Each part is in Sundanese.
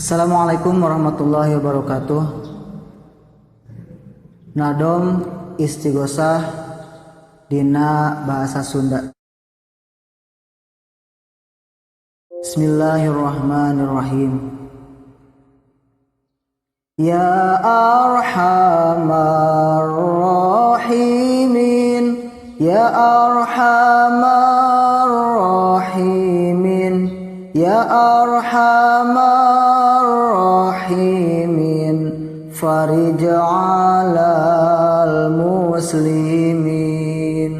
Assalamualaikum warahmatullahi wabarakatuh. Nadom istighosah dina bahasa Sunda. Bismillahirrahmanirrahim. Ya arhamar rahimin, ya arhamar rahimin, ya arhamar rahimin, farij alal muslimin.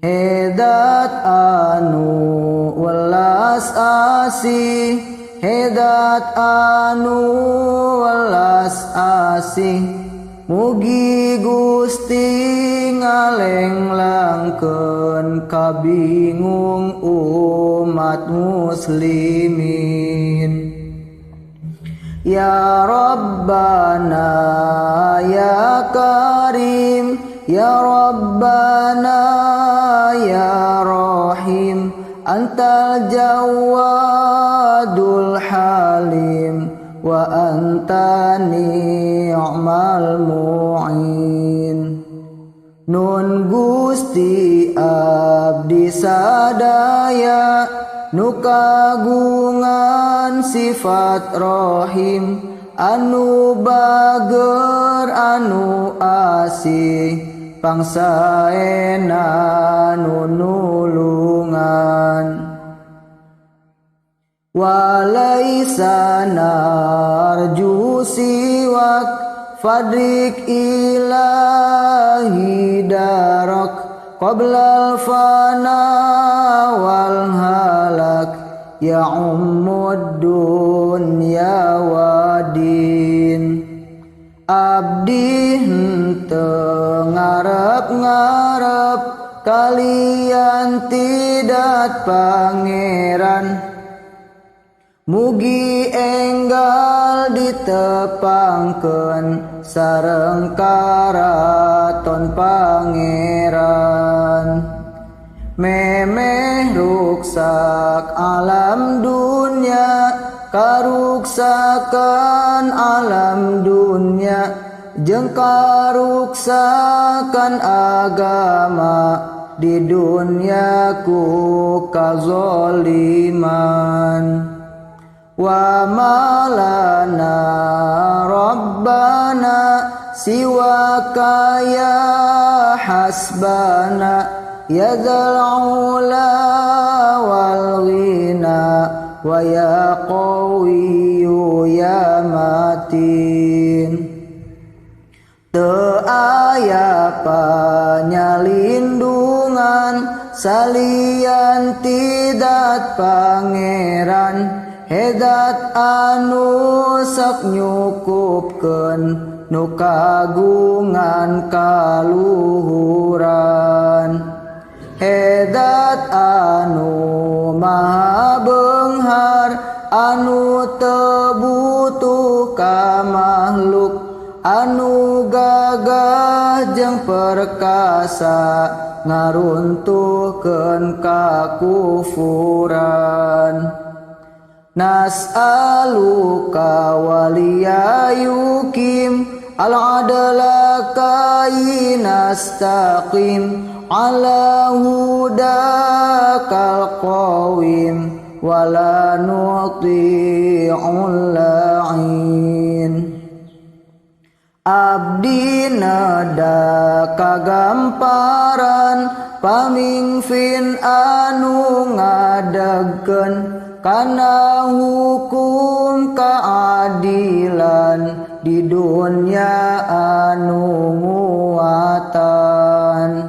Hedat anu welas asih, hedat anu welas asih, mugi Gusti ngalenglangkeun kabingung umat muslimin. Ya Rabbana ya Karim, ya Rabbana ya Rahim, antal jawadul halim, wa anta ni'mal mu'in. Nun Gusti abdi sadaya, nu kagungan sifat rohim, anu bager anu asih, pangsaena nu nulungan. Walaisa narju siwak, fadrik ilahi darok, qoblal fana wal halak, ya ummud dunya wadin. Abdi henteu ngarep-ngarep kalian tidak pangeran, mugi enggal ditepangkeun sareng karaton pangeran. Memeh ruksak alam dunya, karuksakan alam dunya, jeung karuksakan agama di dunya ku kazoliman. Wa malana rabbana siwaka ya hasbana, ya dzal ula wal ghina, wa ya qawiyyu ya matin. Teu aya panyalindungan salian tidak pangeran, hedat anu sok nyukupkeun nu kagungan kaluhuran. Hedat anu maha beunghar, anu teu butuh ka makhluk, anu gagah jeung perkasa ngaruntuhkeun kakufuran. Nas'aluka waliyayukim al-adla kainastaqim, ala hudakal qawim, wala nuti'ul la'in. Abdi neda kagamparan pamingpin anu ngadegkeun kana hukum keadilan di dunya anu muatan.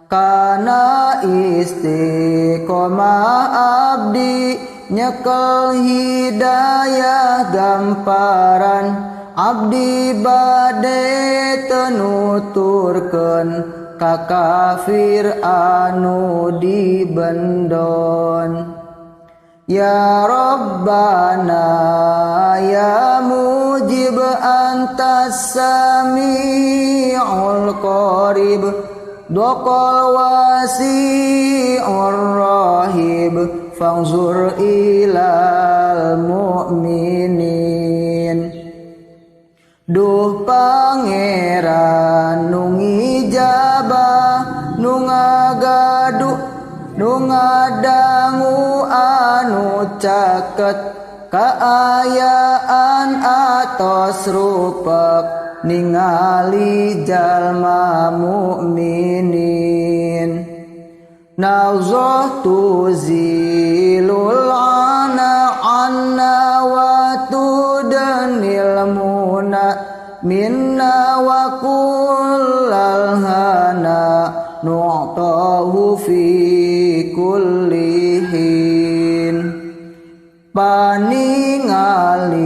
Kana istiqomah abdi nyekel hidayah gamparan, abdi bade tenuturkeun ka kafir anu dibendon. Ya Rabbana ya mujib, antas sami'ul qarib, doqal wasi'ur rahib, Fangzur ilal mu'minin. Duh pangeran nu ngijabah nu ngagadu nu ngadangu anu caket kaayaan atos rupek ningali jalma mukminin. Nazah tuzilul ana anna wa tudanil muna minna wa kullal hana nu'tahu fi kulli hin. Paningali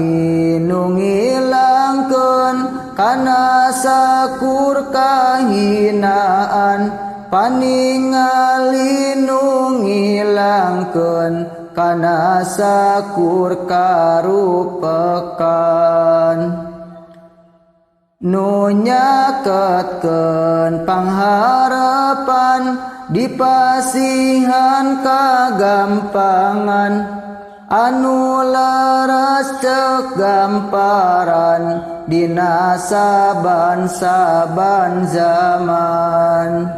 nu ngilangkeun kana sakur kahinaan, paningali nu ngilangkeun kana sakur karupekan. Nu nyaketkeun pangharepan dipasihan kagampangan, anu leres ceuk gamparan dina saban-saban zaman.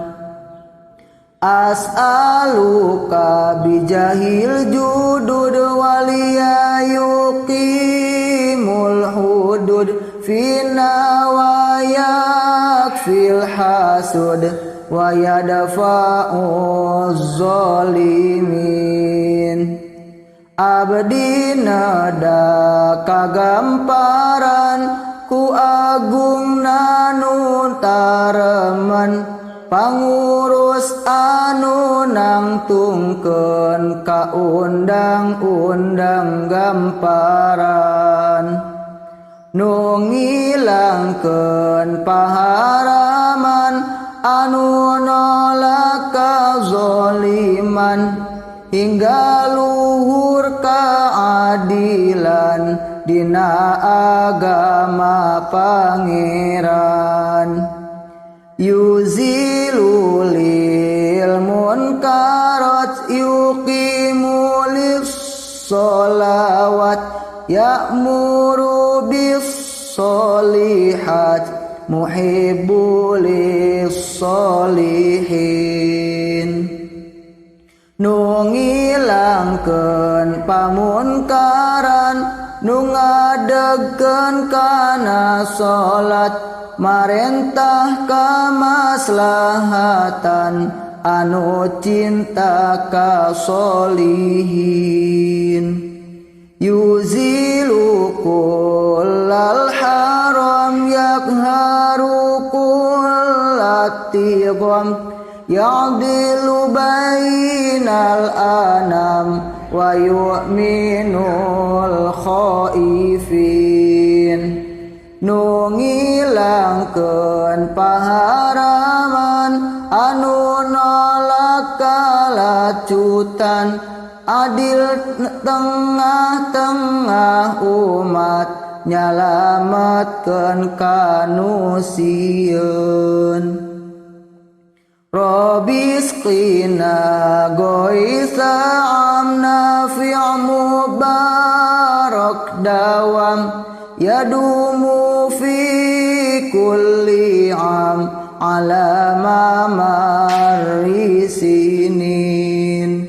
As'aluka bijahil judud waliya yuqimul hudud fina wa yakfil hasud wa yadfa'uz zalimin. Abdi nada kagamparan ku agungna nu taremen, pangurus anu nangtungkeun ka undang-undang gamparan. Nu ngilangkeun paharaman anu nolak kazoliman, hingga luhur keadilan dina agama pangeran. Yuzilu lil munkarat yuqimu lis sholawat ya'muru bis sholihat muhibbu lis sholihin. Nu ngilangkeun pamunkaran nu ngadegkeun kana salat, marentah kamaslahatan anu cinta ka sholihin. Yuzilu kullal haram yakharu kullatigam ya'dilu bainal anam wa yu'minul khaifin. Nu ngilangkeun paharaman anu nolak kalacutan, adil tengah-tengah umat nyalametkeun kanu sieun. Robisqina goisa amna fi mubarak dawam yadumu fi kulli am ala mamarri sinin.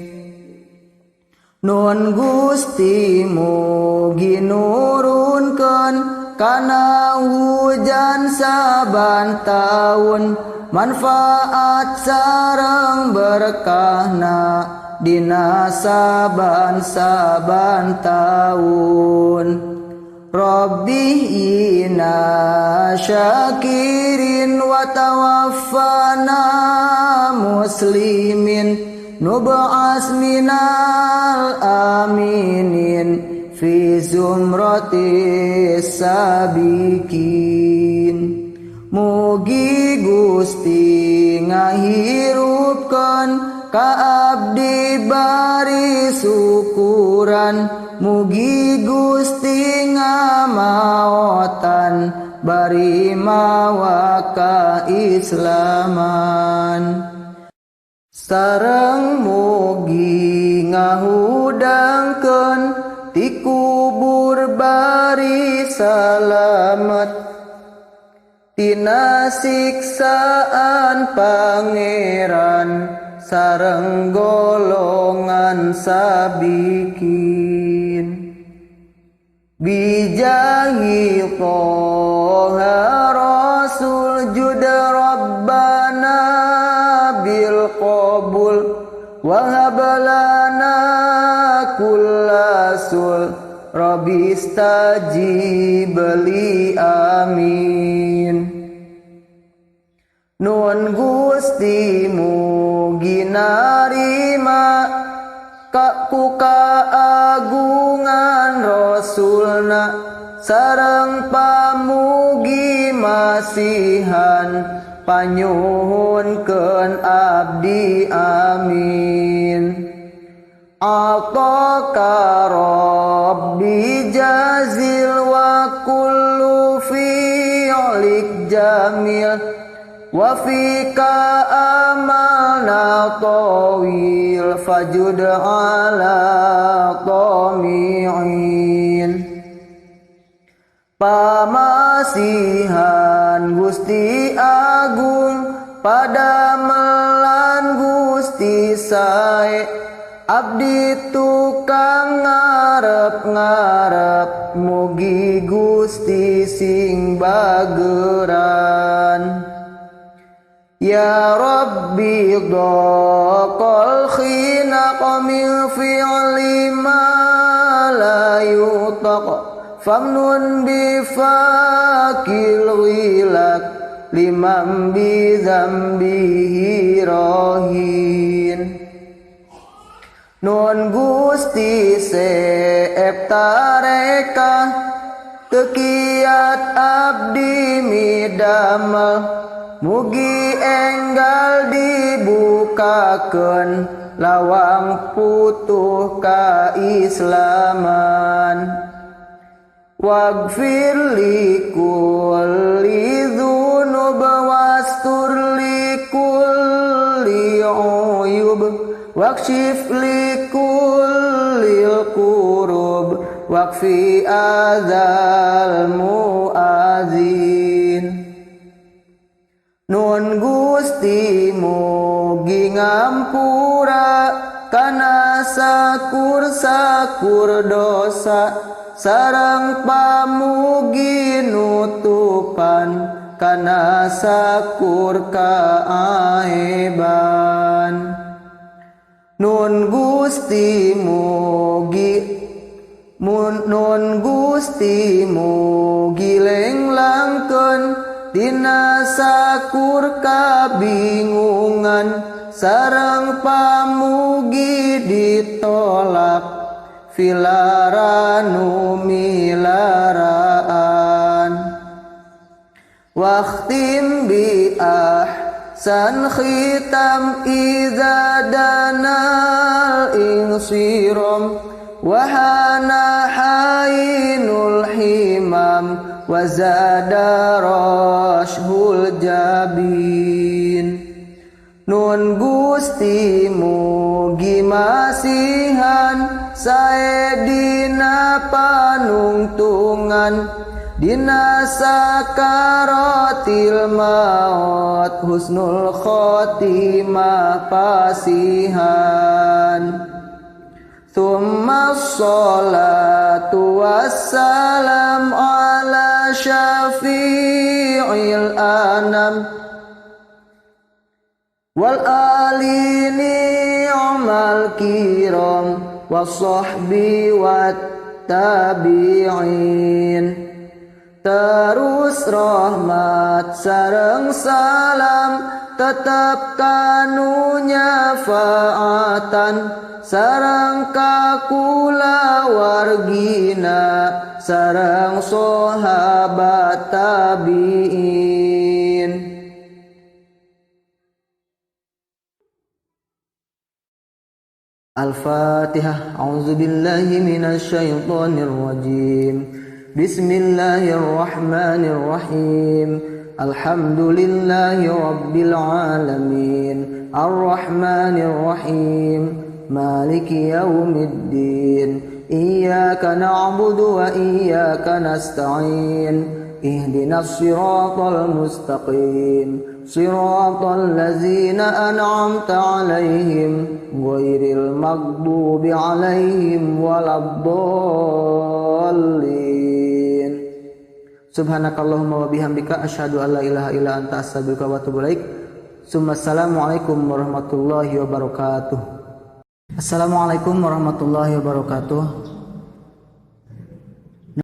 Nun Gusti mugi nurunkeun kana hujan saban taun, manfaat sareng berkahna dina saban-saban taun. Rabbi inna syakirin wa tawaffana muslimin nub'as minal aminin fi zumratis sabiqin. Mugi Gusti ngahirupkeun ka abdi bari syukuran, mugi Gusti ngamaotan bari mawa kaislaman. Sareng mugi ngahudangkeun ti kubur bari salamet tina siksaan pangeran sareng golongan sabikin. Bijahi Toha Rasul jud Rabbana bil qabul wa hab lana kullasul Rabbi istajib li amin. Nuhun Gusti mugi narima ku kaagungan Rasulna sareng pamugi masihan panyuhunkeun abdi amin. Ataka Rabbi jazil wa kullu fi'lik jamil wa fika amalna tawil fajud ala tami'in. Pamasihan Gusti Agung padamelan Gusti sae abdi tukang ngarep-ngarep mugi Gusti sing bageran. Ya Rabbi dhaqal khinaq min fi'li ma la yutaq famnun bi fakil ghilak liman bi dzambihi rahin. Nun Gusti seep tarekah tekiat abdi midamel mugi enggal dibukakeun lawang putuh kaislaman. Waghfir li kulli dzunub wastur li kulli uyub wakshif li kullil kurub wakfi adzal muazin. Nun Gusti mugi ngampura kana sakur-sakur dosa sareng pamugi nutupan kana sakur kaaiban. Nun Gusti mugi nun Gusti mugi lenglangkeun dina sakur kabingungan sareng pamugi ditolak filaranu milaraan. Wakhtim bi ahsan khitam idza danal insiram wahana hainul himam wa zada rashhul jabin. Nun Gusti mugi masihan sae dina panungtungan dina sakaratil maut husnul khotimah pasihan. Thumma sholatu wassalam ala syafi'il anam wal ali ni'mal kiram wasahbi wat tabi'in. Terus rahmat sareng salam tetap kanunya faatan sareng kakula wargina sareng sahabat tabi'in. Al-Fatihah. A'udzu billahi minasyaitonir rajim. Bismillahirrahmanirrahim. Alhamdulillahi rabbil alamin. Arrahmanirrahim. مالك يوم الدين إياك نعبد وإياك نستعين اهدنا الصراط المستقيم صراط الذين أنعمت عليهم غير المغضوب عليهم ولا الضالين. Subhanakallahumma wa bihamdika asyhadu an la ilaha illa anta astaghfiruka wa atubu ilaik. Assalamualaikum warahmatullahi wabarakatuh. Assalamualaikum warahmatullahi wabarakatuh.